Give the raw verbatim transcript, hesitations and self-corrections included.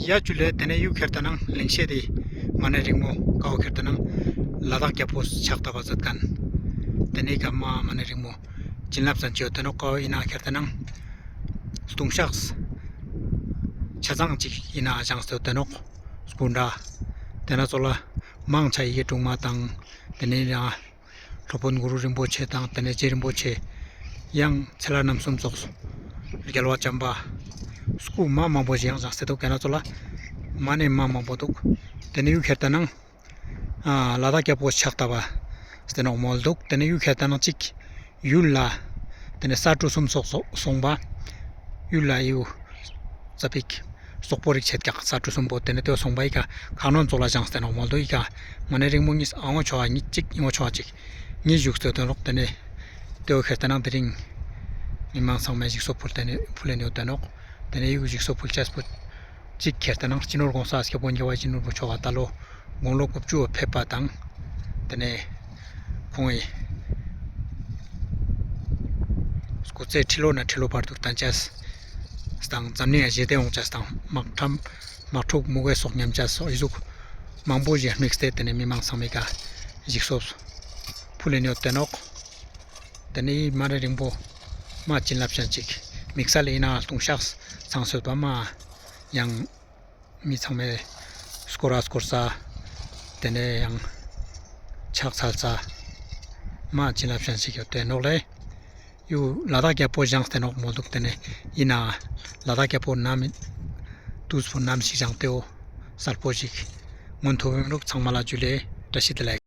ཡ་ཇུ་ལེ། ཏེ་ནེ་ཡུ་ཁྱེར་ཏེ་ནང་ལིང་ཤེད་དེ་མ་ནེ་རིང་མོ་ཀའོ་ཁྱེར་ཏེ་ནང་ལ་དྭགས་རྒྱལ་པོ་ཕྱག་བཏབ་པ་ཛད་ཁན། ཏེ་ནེ་ཀ་མ་མ་ནེ་རིང་མོ་བྱིན་རླབས་ཅན་ཅིག་ཡོད་ཏེ་ནོག། ཀའོ་ཨིན་ན་ཁྱེར་ཏེ་ནང་ལྟུང་བཤགས་ཆ་ཚང་ཅིག་ཨིན་ན་བཞེངས་ཏེ་ཡོད་ཏེ་ནོག། སྐུ་འདྲ་ཏེ་ན་ཙོགས་ལ་མང་ཆེ་ཡི་གེ་དྲུག་མ་དང་ཏེ་ནེ་ཡང་སློབ་དཔོན་གུ་རུ་རིན་པོ་ཆེ་དང་ཏེ་ནེ་རྗེ་རིན་པོ་ཆེ་ཡང་ཚེ་ལྷ་རྣམ་གསུམ་སོགས་རྒྱལ་བ་བྱམས་པ་སྐུ་མ་མང་པོ་ཞིག་ཡང་བཞེངས་ཏེ་དུག། ཏེ་ན་ཙོགས་ལ་མ་ནེ་མ་མང་པོ་དུག། ཏེ་ནེ་ཡུ་ཁྱེར་ཏེ་ནང་ཨ་ལ་དྭགས་རྒྱལ་པོ་ཕྱག་བཏབ་པ་ཟེར་ཏེ་ནོག་མོལ་དུག། ཏེ་ནེ་ཡུ་ཁྱེར་ཏེ་ནང་ཅིག་ཡུལ་ལ་ཏེ་ནེ་ས་གྲུ་གསུམ་སོགས་སོ་སོང་པ་ཡུལ་ལ་ཡུ་ཙ་པིག་སོག་པོ་རིག་ཆད་ཀྱག་ས་གྲུ་གསུམ་པོ། ཏེ་ནེ་ཏེ་སོང་པ་ཨི་ཀ་ཁ་གནོན་ཙོགས་ལ་བཞེངས་ཏེ་ནོག་མོལ་དུག། ཨི་ཀ་མ་ནེ་རིང་མོ་ཉིས་ཨ་ངོ་ཆོ་བ་ཉིས་ཅིག་ཨི་ངོ་ཆོ་བ་ཅིག་ཉིས་བཞུགས་ཏེ་ཡོད་ཏེ་ནོག། ཏེ་ནེ་ཏེ་བོ་ཁྱེར་ཏེ་ནང་དེ་རིང་མི་མང་ཚང་མས་ཞིག་གསོ་ཕུལ་ཏེ་ནེ་ཕུལ་ལེན་ཡོད་ཏེ་ནོག། ཏེ་ནེ་ཡུ་ཞིག་གསོ་ཕུལ་ཅེས་པོ་ཅིག་ཁྱེར་ཏེ་ནང་སྤྱི་ནོར་གོང་ས་སྐྱབས་མགོན་རྒྱལ་བ་ཡིད་བཞིན་ནོར་བུ་མཆོག་ག་ད་ལོ་དགུང་ལོ་དགུ་བཅུ་ཕེབས་པ་དང་ཏེ་ནེ་ཁོང་ངི་སྐུ་ཚེ་ཁྲི་ལོ་ནེ་ཁྲི་ལོ་བར་དུ་བརྟན་ཅེས་དང་འཛམ་གླིང་ཞི་བདེ་ཡོང་ཅེས་དང་དམག་ཁྲམ་དམག་འཁྲུག་མུ་གེ་སོགས་ཉམས་ཅེས་སོགས་ཨི་ཟུག་མང་པོ་ཞིག་དམིགས་ཏེ་ཏེ་ནེ་མི་མང་ཚང་མའི་ཀ་ཞིག་གསོ་ཕུལ་ལེན་ཡོད་ཏེ་ནོག། ཏེ་ནེ་མ་ནེ་རིང་པོ་མ་བྱིན་རླབས་ཅན་ཅིག་དམིགས་བསལ་ཨིན་ན་ལྟུང་བཤགས་ཚང་སོད་པ་མ་ཡང་མི་ཚང་མས་སྐོར་ར་སྐོར་ས་ཏེ་ནེ་ཡང་ཕྱག་འཚལ་ས་མ་བྱིན་རླབས་ཅན་ཅིག་ཡོད་ཏེ་ནོག་ལེ། ཡུ་ལ་དྭགས་རྒྱལ་པོ་བཞེངས་ཏེ་ནོག་མོལ་དུག། ཏེ་ནེ་ཨིན་ན་ལ་དྭགས་རྒྱལ་པོ་ནམ་ཏུས་པོ་ནམ་ཞིག་བཞེངས་ཏེའོ་གསལ་པོ་ཞིག་མངོན་ཐུབ་ཨིན་རུག། ཚང་མ་ལ་ཇུ་ལེ། བཀྲ་ཤིས་བདེ་ལེགས།